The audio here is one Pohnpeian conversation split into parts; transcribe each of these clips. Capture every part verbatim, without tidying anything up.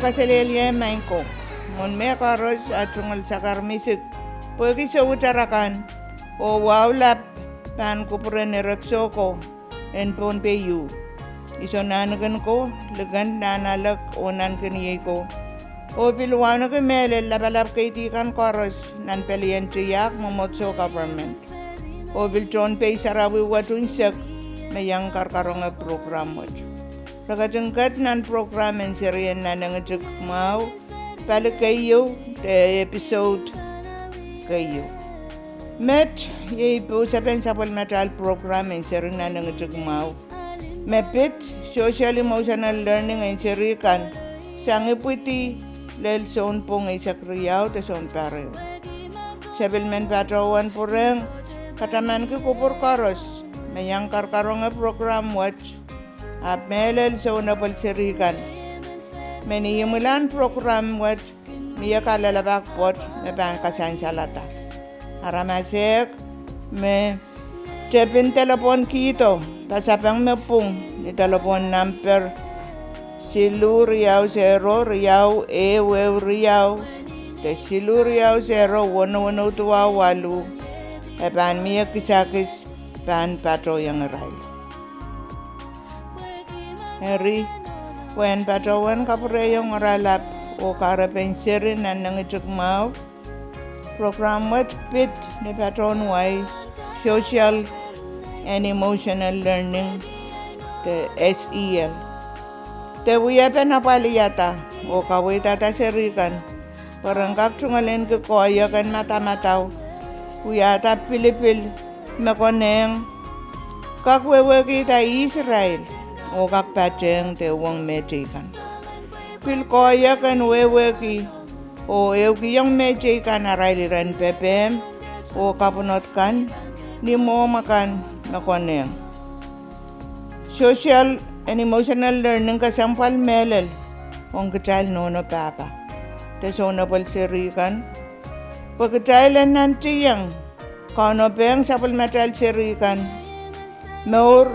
Kaselehlie maing ko, mwohn mehkoaros, ah tungoal sakar misik pwehki souitar akan, oh wahu lap pahn kupwuren erekiso ko en Pohnpei iou. I soangen ahneki ko, liken nan alek oh nan kiniei ko, oh pil wauneki mehlel lapalap keidi kan koaros nan palien tiahk, mwomwohdiso, government, oh pil tohn pei sarawi wet unsek me iang karkaronge prokram wet. Re ketin ket nan prokram en serien nan engitik mwahu, pali keieu, de episode keieu. Met iei pousepen sapwellimatail prokram en seri nan engitik mwahu, me pid social emotional learning en seri kan, sang ipwidi lel sounpwong eisek riau de sounpahr ehu. Se pil men patohwan pwurehng katamanki kupwur koaros me iang karkaronge prokram wet, ahpw mehlel sounepwel seri kan, me ni imwilahn prokram wet mie kalelapak pwoat me pahn kasansalada. Aramas ehk me tepin delepwohn kihdo pasapeng me pwung ni delepwohn namper siluh riau sero riau ehu ehu riau, de siluh riau sero weneu weneu duwau waluh, e pahn mie kisakis pahn patohiong irail. Eri, pwehn patohwan kapwurehiong oaralap oh kahrepen seri nan engitik mwahu, prokram wet pid ni patohwan wai social and emotional learning, de S E L, de wiepen apwalihada oh kaweidada seri kan pwe ren kak tungoalenki koahiek en madamadau, wiahda pilipil me konehng, kak wehwehkihda ihs irail, oh kak patehng de uhwong mehteikan. Pil koahiek en wehwehki oh ehukihong mehteikan arail iren pepehm oh kapwunod kan ni mwomw akan me konehng. Social and emotional learning kesempwal mehlel ong kitail nohno pahpa de sounepwel seri kan, pwe kitail en nantihong kaunopehng sapwellimatail seri kan mour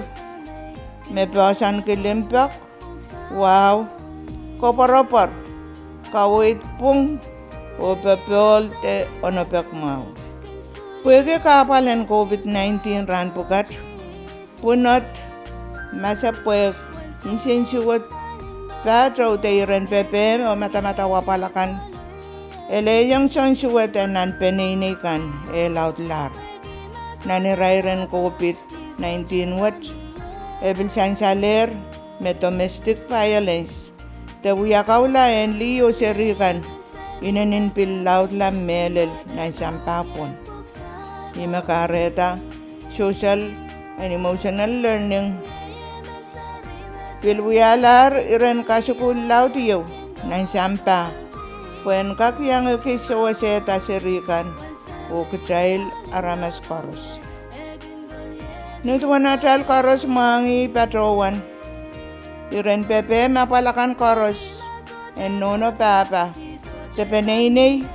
me poahsoanki limpoak, wahu, koapworopwor, kaweid pwung, oh popohl de onopek mwahu. Pwehki kahpwal en COVID nineteen rahn pwukat, pwunod, masepwehk, nsensuwed, pahtou de iren pepehm oh madamadau apwal akan, elehiong soansuwed en nan peneinei kan eh laudlahr. Nan irairen COVID nineteen wet, e pil sansalehr me domestic violence de wia kaula en lih oh seri kan inenen pil laudla mehlel nan sampah pwon. Ih me kahrehda social and emotional learning pil wialahr iren kasukuhl laud ieu nan sampah, pwe en kak iang ekis sewesehda seri kan oh kitail aramas koaros. Nin duwen atail koaros mwahngih patohwan, iren pepehm apwal akan koaros en nohno pahpa de peneinei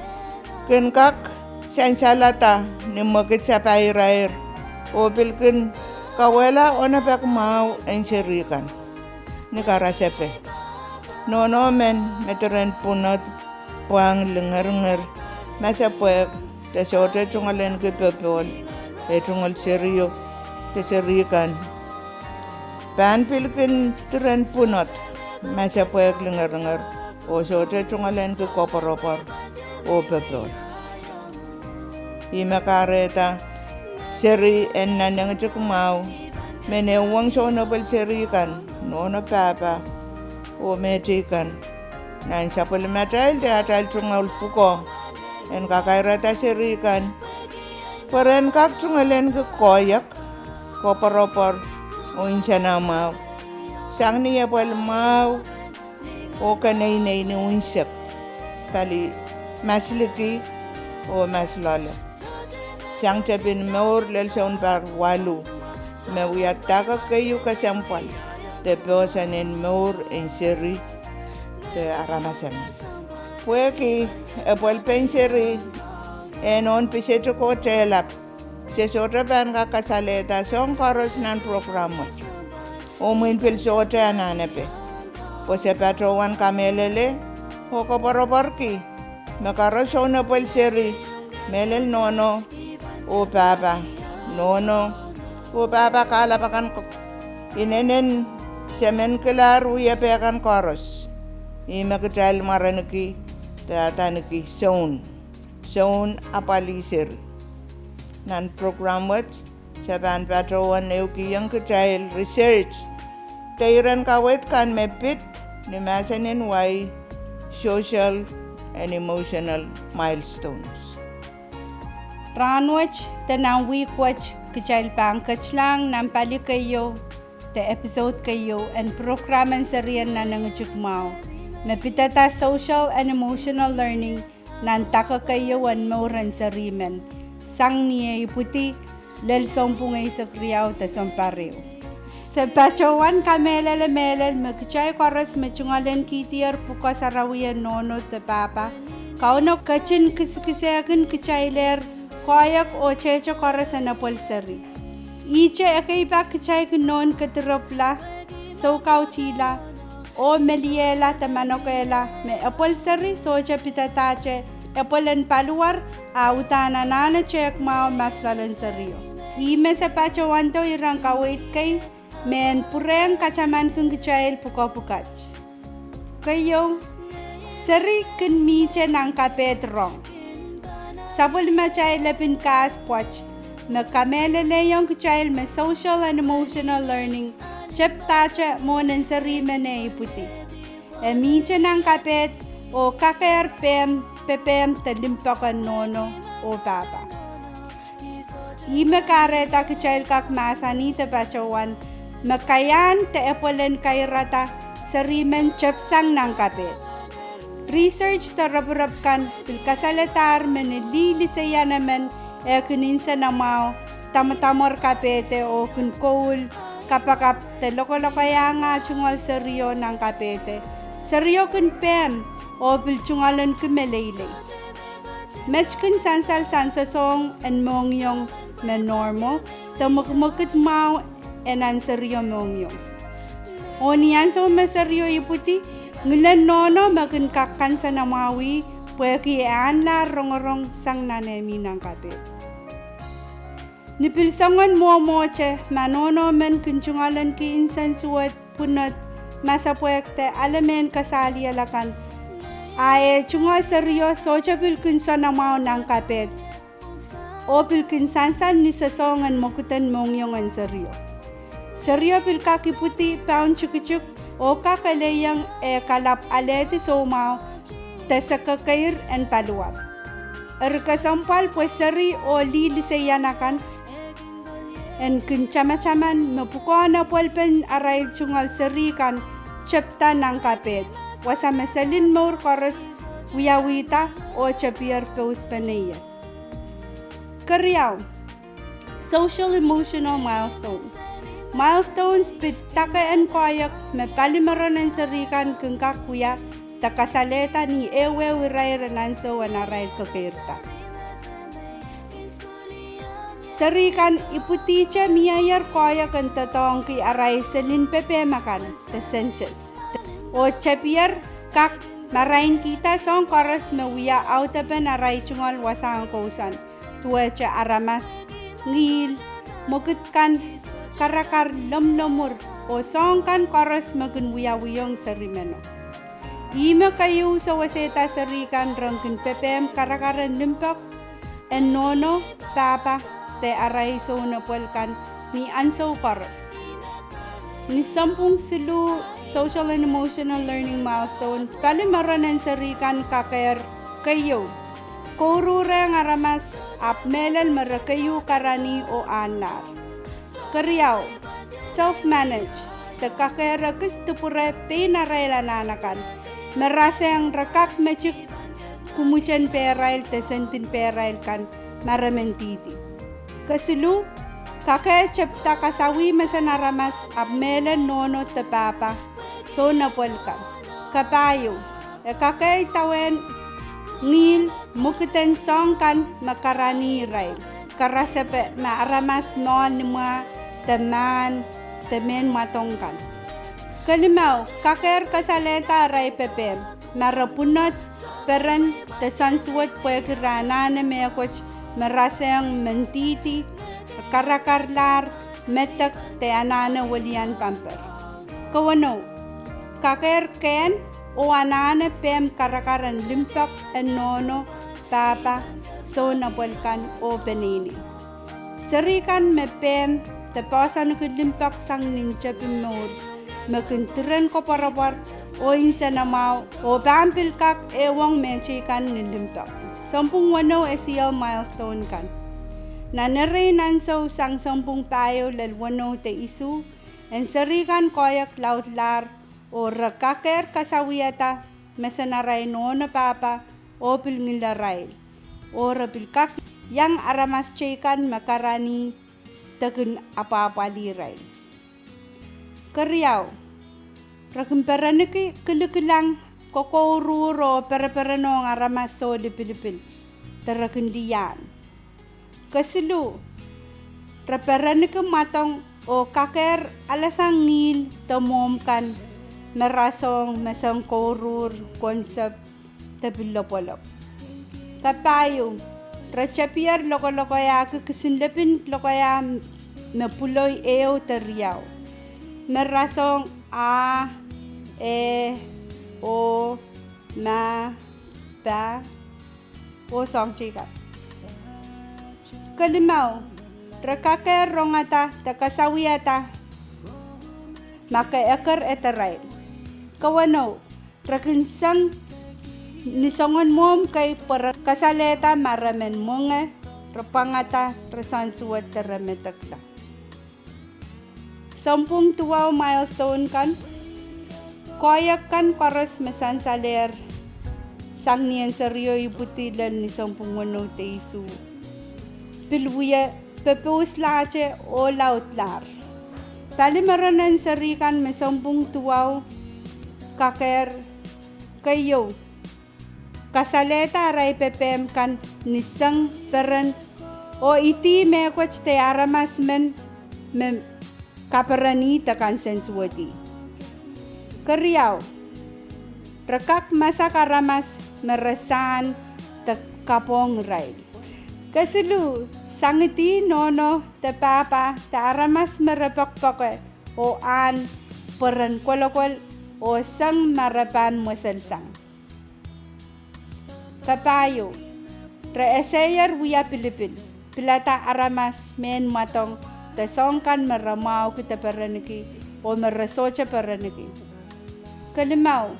kin kak sansalada ni mwekid sapahi irair, oh pil kin kawehla onopek mwahu en seri kan. Ni karasepe, nohno men me diren pwunod, pwang, lingeringer, masepwehk, de sohte tungoalenki popohl, e tungoal serio de seri kan, pahn pil kin diren pwunod, masepwehk, lingeringer, oh sohte tungoalenki koapworopwor oh popohl. Ih me kahrehda seri en nan engitik mwahu, me neuwong sounepwel seri kan, nohno pahpa, oh mehteikan, nan sapwellimatail de atail tungoal pwukoa, en kakairada seri kan pwe ren kak tungoalenki koahiek, koapworopwor, oh nsenamwahu, sang ni epwel mwahu oh keneinei ni unsek, pali masliki oh masloale. Sang tepin mour lel sounpar waluh, me wia dake keieu kesempwal de poahsoan en mour en seri de aramas emen. Pwehki epwel pen seri en ohn pisetik oh tehlap, se sohte pahn kak kasalehda soahng koaros nan prokram wet. Oh mwein pil sohte anahnepe, pwe se patohwan kamehlele oh koapworopworki me koaros sounepwel seri, mehlel nohno oh pahpa. Nohno oh pahpa kahlap akan inenen semenkilahr wiepe kan koaros. Ih me kitail mwarenki de adaneki soun, soun apwalih seri. Nan program wet, se pahn patohwan ehukihong kitail research de iren kaweid kan me pid ni mahsen en wai social and emotional milestones. Rahnwet de nan wihk wet kitail pahn ketilahng nan pali keieu de episode keieu en program en Serien Nanengituk Mwahu, me pidada social and emotional learning nan dake keieu en mour en serimen, sang ni eh ipwidi lel sounpwong eisek riau de sounpar ehu. Se patohwan kamehlele mehlel me kitail koaros me tungoalenkihdier pwukoa sarawien nohno de pahpa, Kauno ketin kiskisehkin kitailehr koahiek oh tehte koaros en epwel seri. Ihte ekei pak kitail kin nohn kedirepwla, soukautihla, oh meliehla de manokehla me epwel seri sohte pidadahte epwel en paliwar, a uhdahn anahne tehk mwahu mas loalen serio. Ih me se patohwando iren kaweid kei me en pwurehng katamankin kitail pwukoa pwukat. Keieu, seri kin mihte nan kapehd rong. Sapwellimatail lepin kahs pwoat me kamehlelehiong kitail me social and emotional learning tepdahte mwohn en serimen eh ipwidi. E mihte nan kapehd oh kakehr pehm, pepehm de limpoak en nohno oh pahpa. Ih me kahrehda kitail kak mahsanih de patohwan me kaiahn de epwel en kairada serimen tepsang nan kapehd. Research de roporop kan pil kasalehdahr me ni lih liseian emen eh kin nsenamwahu, damwadamwar kapehde oh kin koul, kapakap de lokolokaiahng ah tungoal serio nan kapehde, serio kin pehm oh pil tungoalenki meleilei. Met kin sansal sansosohng en mohngiong me normal de mwekimwekid mwahu en nan serio mohngiong. Oh ni ansou me serio ipwidi, ngilen nohno me kin kak kansenamwahwih pwehki e ahnlahr rongorong sang nan eh mi nan kapehd. Ni pil soangen mwomwohte, ma nohno men kin tungoalenki nsensuwed, pwunod, masepwehk de ale mehn kasaliel akan, a eh tungoal serio sohte pil kin soanamwahu nan kapehd oh pil kin sansal ni sosohng en mwekiden mohngiong en serio. Serio pil kak ipwidi paun tikitik oh kak elehieng eh kalapw alehdi soumwahu de se kekeir en paliwar. Eri kesempwal pwe seri oh lih liseian akan en kin tamataman me pwukoahn epwelpen arail tungoal seri kan tepda nan kapehd, wasa me selin mour koaros wiawihda oh tepier pouspeneier. Keriau, social emotional milestones. Milestones pid dake en koahiek me palimeron en seri kan kin kak wia de kasalehda ni ehuehu irair en ansou en arail kekeirda. Seri kan ipwidihte mieier koahiek en doadoahngki arail selin pepehm akan de census, oh tepier kak marainkihda soahng koaros me wia audepen arail tungoal wasahn kousoan, duwehte aramas, ngihl, mwekid kan, karakar, lomwlomwur, oh soahng kan koaros me kin wiawihong seri meno. Ihme keieu sewesehda seri kan ren kin pepehm karakar en limpoak en nohno, pahpa, de arail sounepwel kan ni ansou koaros. Ni sounpwong siluh social and emotional learning milestone, palimeron en seri kan kakehr: keieu, kouruhrehng aramas, ahpw mehlel me re keieu karanih oh ahnlahr. Keriau, self-manage, de kakehr ekis dipwure pein arail anahn akan, me rasehng re kak metik kumwuten pehrail de sendin pehrail kan ma re mendihdi. Kesiluh, kakehr tepda kasawih mesen aramas, ahpw mehlel nohno de pahpa, sounepwel kan. Kapahieu, e kakehr idawehn ngihl mwekiden soahng kan me karanih irail, karasepe me aramas mwoahl ni mwahu, de mahn, de mehn mwadong kan. Kelimau, kakehr kasalehda arail pepehm. ma re pwunod peren de soansuwed pwehki re anahne mehkot me rasehng mendihdi, re karakarlahr, medek de anahne welian pamper. Kewenou, kakehr kehn oh anahne pehm karakar en limpoak en nohno, pahpa, sounapwel kan oh peneinei. Seri kan me pehm de poahsoanki limpoak sang nin tepin mour me kin diren koapworopwor oh nsenamwahu oh pahn pil kak ehuong mehteikan ni limpoak. Sounpwong weneu esiel milestone kan. Nan erein ansou sang sounpwong pahieu lel weneu de isuh, en seri kan koahiek laudlahr oh re kakehr kasawiada mesen arail nohno pahpa oh pil ngihlarail, oh re pil kak iang aramas teikan me karanih de kin apwahpwalih irail. Keriau, re kin pereniki kilikilang, kokouruhr oh pereperenohng aramas soh lipilipil de re kin liahn. Kesiluh, re pereniki mwadong oh kakehr alasang ngihl de mwohmw kan me rasehng mesen kouruhr, konsep, de pil lopwolop. Kapahieu, re tepier lokolokaiahki kisin lepin lokaia me pwuloi ehu de riau, me rasehng a, e, o, ma, pa, oh soahng teikan. Kelimau, re kakehr rongada de kasawiada ma ke eker ederail. Kewenou, re kin seng ni soangen mwohmw kei pwe re kasalehda ma re men mwenge, re pwangada, re soansuwed de re medekla. Sounpwong duwau milestone kan. Koahiek kan koaros me sansalehr sang ni en serio ipwidi lel ni sounpwong weneu de isuh pil wie pepeuslahte oh laudlahr. Palimeren en seri kan me sounpwong duwau kakehr, keieu, kasalehda arail pepehm kan ni seng peren oh idih mehkot de aramas men me kaperenih de kansensuwedih. Keriau, re kak masak aramas me re sahn de kapwohng irail. Kesiluh, sangidih nohno de pahpa de aramas me re poakpoake oh ahn pweren kolokol oh seng ma re pahn mweselsang. Kapahieu, re eseier wia pilipil, pilada aramas mehn mwadong de soahng kan me re mwahuki de pereniki oh me re sohte pereniki. Kelimau,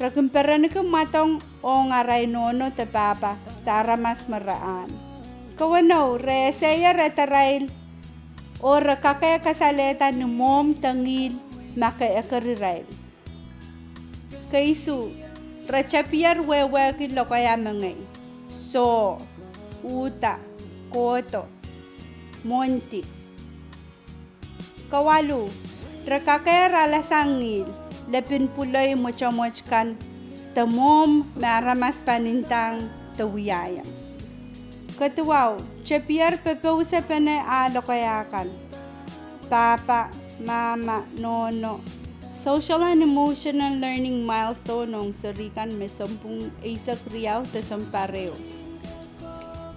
re kin pereniki mwadong ong arail nohno de pahpa de aramas me re ahn. Kewenou, re eseier ederail oh re kakehr kasalehda ni mwohmw de ngihl ma ke eker irail. Keisuh, re tepier wehwehki lokaia mengei, soh, uhda, kohdo, mwohndi. Kawaluh, re kakehr alasang ngihl, lepin pwuloi mwotomwot kan de mwohmw me aramas pahn ndahng de wiahiong. Keduwau, tepier pepeusepene ah lokaia kan, pahpa, mama, nohno. Social and emotional learning milestone ong seri kan me sounpwong eisek riau de sounpar ehu.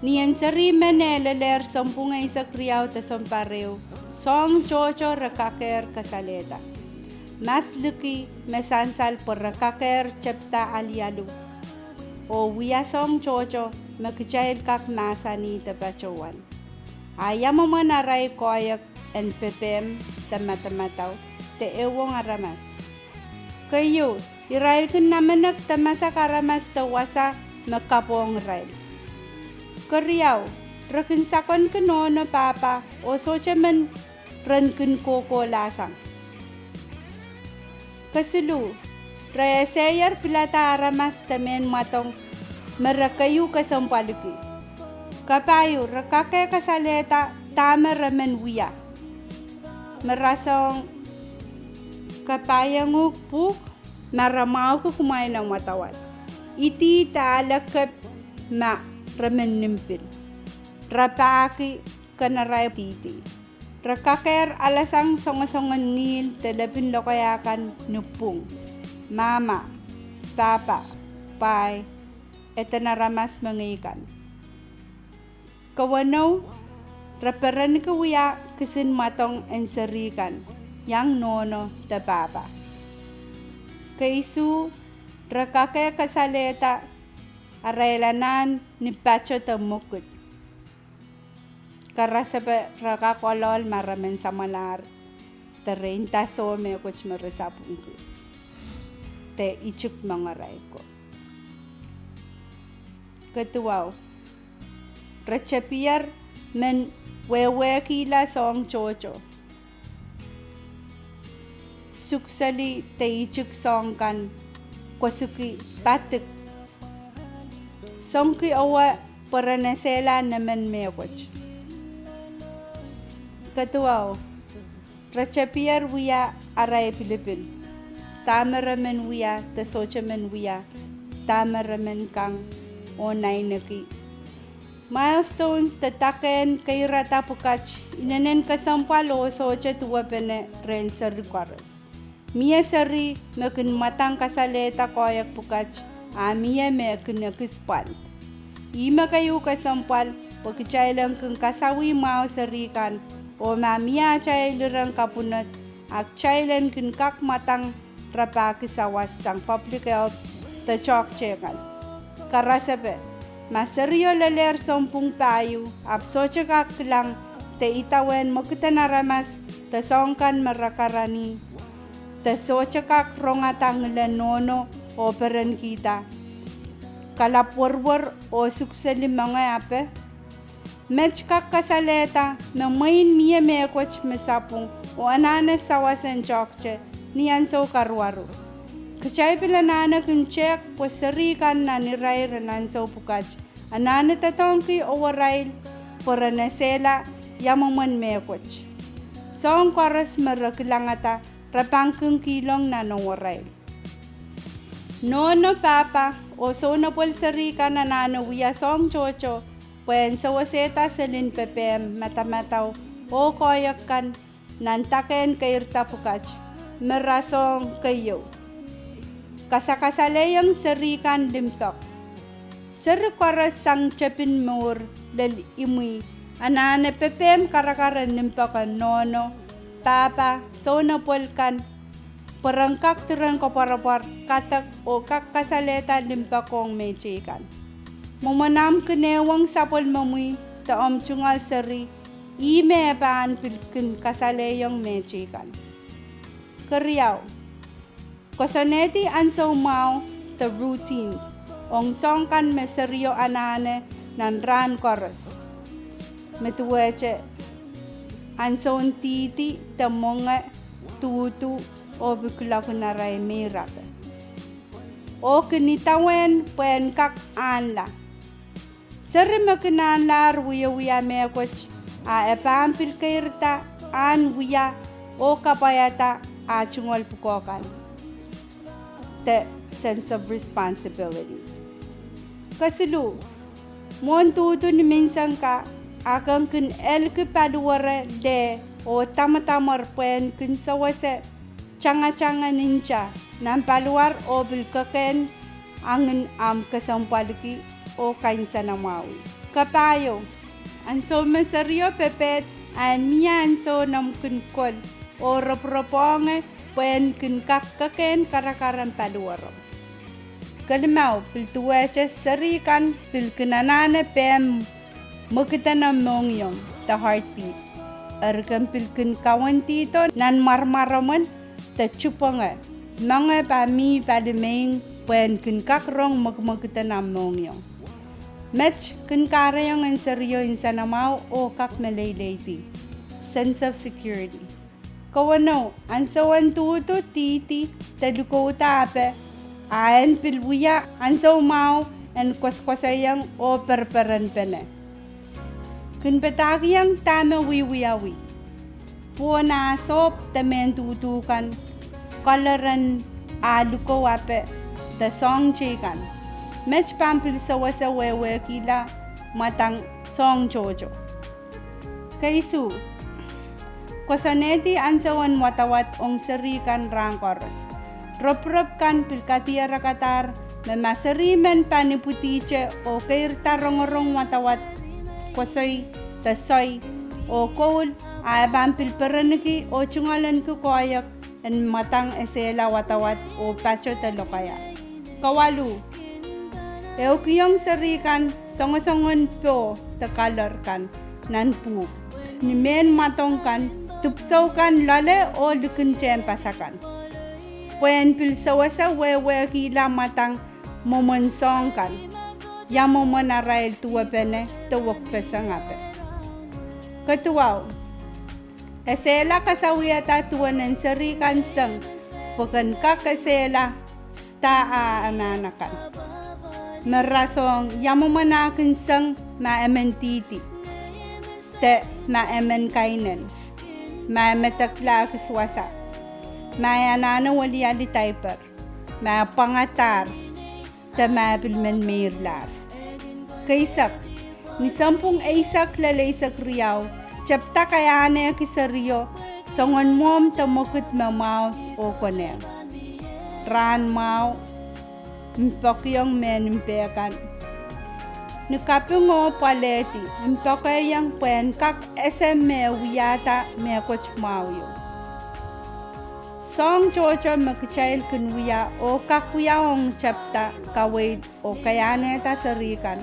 Ni en seri men lelehr sounpwong eisek riau de sounpar ehu, soahng tohto re kakehr kasalehda. Mas liki me sansal pwe re kakehr tepda alialu oh wia soahng tohto me kitail kak mahsanih de patohwan. A ia mwomwen arail koahiek en pepehm de madamadau de ehuong aramas? Keieu, irail kin namenek de masak aramas de wasa me kapwohng irail. Keriau, re kin sakonki nohno pahpa oh sohte men ren kin kohkohlahsang. Kesiluh, re eseier pilada aramas de mehn mwadong me re keieu kesempwaliki. Kapahieu, re kakehr kasalehda dahme re men wia, me rasehng: Kapaiong uhk pwuhk ma re mwahuki kumwail en wadawad. Idih de alehkep ma re men nim pil. Rapahki ken arail idihdi. Re kakehr alasang soangsoangen ngihl de lepin lokaia kan ni pwung, mama, pahpa, pwahi, eden aramas mengei kan. Keweneu, re perenki wia kisin mwadong en seri kan, iang nohno de pahpa. Keisuh, re kak kasalehda arail anahn ni pato de mwekid. Karasepe, re kak ohl ma re men samwalahr de re nda soh mehkot me re sapwungki de itik moangarail ko. Keduwau, re tepier men wehwehkihla soahng tohto, sukseli de itik soahng kan, koasoki padik, songki ewe pwe ren esehla nemen mehkot. Keduwau, re tepier wia arail pilipil, dahme re men wia de sohte men wia, dahme re men kang oh naineki. Milestones de dakehn keirada pwukat inenen kesempwal oh sohte duwepene rehn seri koaros. Mie seri me kin mwadang kasalehda koahiek pwukat, a mie me kin ekis pwand. Ihme keieu kesempwal pwe kitail en kin kasawih mwahu seri kan, oh ma mie atail iren kapwunod, a kitail en kin kak mwadang rapahki sawas sang public health de toahkte kan. Karasepe, ma serio lelehr sounpwong pahieu, ahpw sohte kak kilang de idawehn mwekid en aramas de soahng kan me re karanih, de sohte kak rongada ngilen nohno oh perenkihda, kalap werwer oh sukseli moange ape. Met kak kasalehda me mwein mie mehkot me sapwung oh anahne sawas en toahkte ni ansou karuwaru. Kitail pil anahne kin tehk pwe seri kan nan irair en ansou pwukat anahne doadoahngki ewarail pwe ren esehla ia mwomwen mehkot. Soahng koaros me re kilangada re pahn kin kihlong nan ewarail. Nohno, pahpa, oh sounepwel seri kan anahne wia soahng tohto pwehn sewesehda selin pepehm, madamadau, oh koahiek kan nan dakehn keirda pwukat me rasehng. Keieu, kasakasalehiong seri kan limpoak. Seri koaros sang tepin mour lel imwi anahne pepehm karakar en limpoak en nohno, pahpa, sounepwel kan, pwe ren kak diren koapworopwor, kadek, oh kak kasalehda limpoak ong mehteikan. Mwomwen ahmw kin ehwong sapwellimomwi de omw tungoal seri, ihme e pahn pil kin kasalehiong mehteikan. Keriau, koasoanehdi ansou mwahu de routines ong soahng kan me serio anahne nan rahn koaros, me duwehte ansoun dihdi de mwenge, duhdu, oh pil kuloakin arail meirape, oh kin idawehn pwehn kak ahnla. Seri me kin ahnlahr wiewia mehkot, a e pahn pil keirda ahn wia oh kapwaiada ah tungoal pwukoa kan, de sense of responsibility. Kesiluh, mwohn duhdu ni menseng ka, a kin kin elki paliwere leh oh damadamer pwehn kin sewese tangatangen nta nan paliwar oh pil kekehn angin ahmw kesempwalki oh kansenamwahwih. Kapahieu, ansou me serio pepehd, a e mie ansou en omw kin kol oh ropwuropwohnge pwehn kin kak kekehn karakar en paliweromw. Kelimau, pil duwehte seri kan pil kin anahne pehm mwekid en omw mohngiong, de heartbeat. Eri komw pil kin kawendihdo nan mwarmwaromwen de tipwenge, moange pahn mih pali maing pwehn kin kak rong mwekimwekid en omw mohngiong. Met kin kahrehiong en serio nsenamwahu oh kak meleileidi, sense of security. Keweneu, ansou en duhdu, dihdi, de likouda ape, a en pil wia ansou mwahu en koasoakoasoaiong oh pereperenpene. Kin padahkihong dahme wiewiawi, pwon ah sohp de mehn duhdu kan, koleren ah likou ape, de soahng teikan. Met pahn pil sewese wehwehkihla mwadang soahng tohto. Keisuh, koasoanehdi ansou en wadawad ong seri kan rahn koaros. Roporop kan pil kadiarakadahr me ma seri men pahn ipwidihte oh keirda rongorong wadawad, koasoi, de soi, oh koul, a e pahn pil perenki oh tungoalenki koahiek en mwadang esehla wadawad oh pato de lokaia. Kawalu, ehukiong seri kan songosongen poh de kalor kan nan pwuhk, ni mehn mwadong kan, dipwisou kan loale oh likin tehnpas akan, pwe en pil sewese wehwehkihla mwadang mwomwen soahng kan, ia mwomwen arail duwepene de wekpeseng ape. Keduwau, esehla kasawiada duwen en seri kan seng, pwe ken kak esehla dah ah emen akan. Me rasehng ia mwomwen ah kin seng, ma emen dihdi, de ma emen kainen, ma e medekla ekis wasa, ma e anahne weliali diaper, ma e pwangadahr, de ma e pil men meirlahr. Keisek, ni sounpwong eisek lel eisek riau, tepda kaiahnehki serio soangen mwomw de mwekid me mwahu oh konehng. Rahn mwahu, mpoakiong mehn mpeh kan. Ni kaping oh pwoalehdi, mpoakeiong pwe en kak ese me wiahda mehkot mwahwio. Soahng tohto me kitail kin wia oh kak wia ong tepda kaweid oh kaiahnehda seri kan,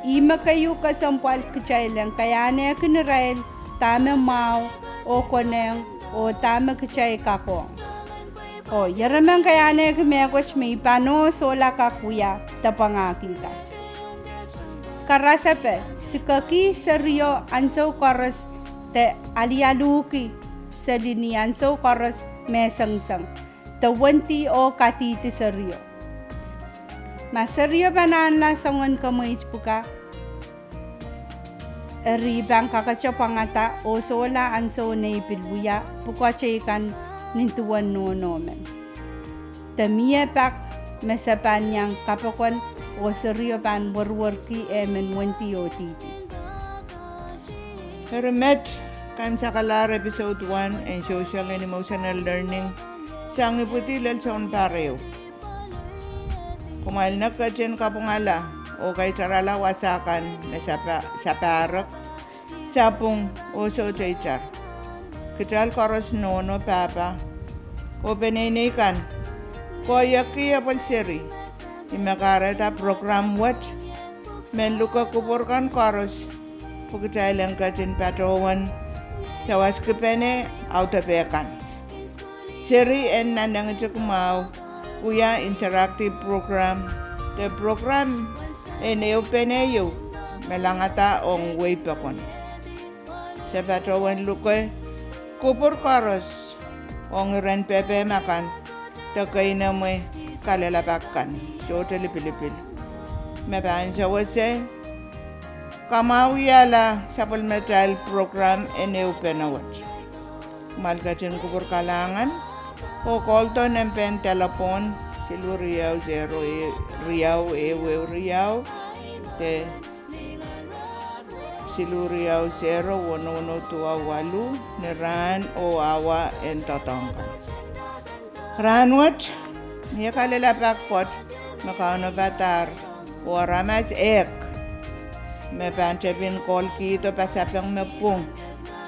ihme keieu kesempwal kitail en kaiahnehki irail dahme mwahu oh konehng oh dahme kitail kakohng. Oh ieremen kaiahnehki mehkot me I pahn oh sohla kak wia de pwangahkihda. Karasepe, sikekih serio ansou koaros de alialuhki seli ni ansou koaros me sengiseng, de wendi oh kadihdi serio. Ma serio pahn anahne soangen kemweit pwuka, eri I pahn kakete pwangada oh sohla ansou nei pil wia pwukoa teikan nin duwen nohno men, de mie pak me se pahn iang kapokon oh serio pahn werwerki emen wendi oh dihdi. Eri met, kaimwisekalahr episode one en Social and Emotional Learning sang ipwidi lel sounpar ehu. Kumwail nek ketin kapwungala oh kaitarala wasa kan me sapahrek, sapwung, oh sohte itar. Kitail koaros nohno, pahpa, oh peneinei kan koahiekki apwal seri. I men kahrehda program wet men luke kupwur kan koaros pwe kitail en ketin patohwan sawaskipene audepe kan. Seri en nan engitik mwahu wia interactive program, de program en ehupene ehu me langada ong wehi pokon. Se patohwan luke kupwur koaros ong iren pepehm akan de keinemwe kalelapak kan, sohte lipilipil, me pahn sewese kamwahuiala sapwellimatail program en ehupene wet. Kumwail ketin kupwur kalahngan oh koldo nempehn delepwohn siluh riau sero riau ehu ehu riau, de siluh riau sero weneu weneu duwau waluh ni rahn oh awa en doadoahk kan. Rahnwet, mie kalelapak pwoat me kaunopada oh aramas ehk me pahn tepin kolkihdo pasapeng me pwung,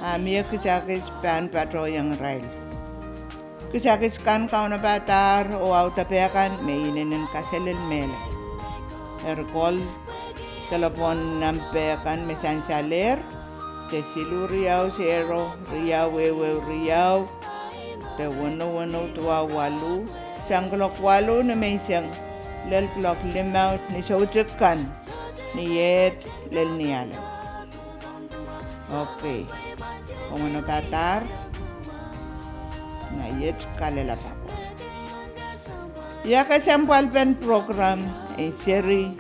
a mie kisakis pahn patohiong irail. Kisakis kan kaunopada oh audepe kan me inenen kaselel mehla. Eri call delepwohn nempeh kan me sansalehr, de siluh riau sero riau ehu ehu riau, de weneu weneu duwau waluh, sang kuloak waluh ni menseng lel kuloak limau ni soutik kan ni ehd lel Nialem. Okay. Ong onopadahr, ma iet kalelapak. Ia kesempwalpen program en seri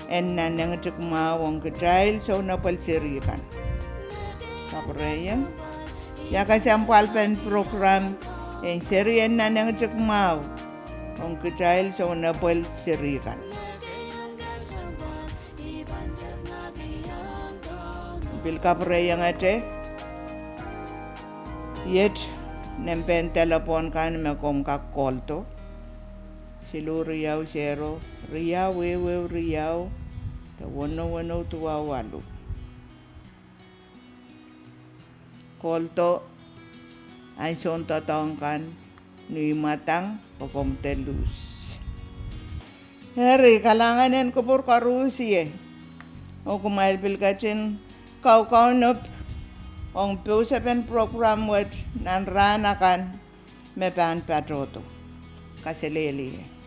en nan engitik mwahu ong kitail sounepwel seri kan? Kapwurehiong. Ia kesempwalpen program en seri en nan engitik mwahu ong kitail sounepwel seri kan? Pil kapwurehiongete, iet nempehn delepwohn kan me komw kak koldo. siluh riau sero, riau ehuehu riau, de weneu weneu duwau waluh. Koldo, ansoun doadoahk kan, ni mwadang, oh komw de luhs. Eri, kalahngan en kupwur koarusie. Oh kumwail pil ketin kaukaunop ong pousepen program wet nan rahn akan me pahn patohdo. Kaselehlie.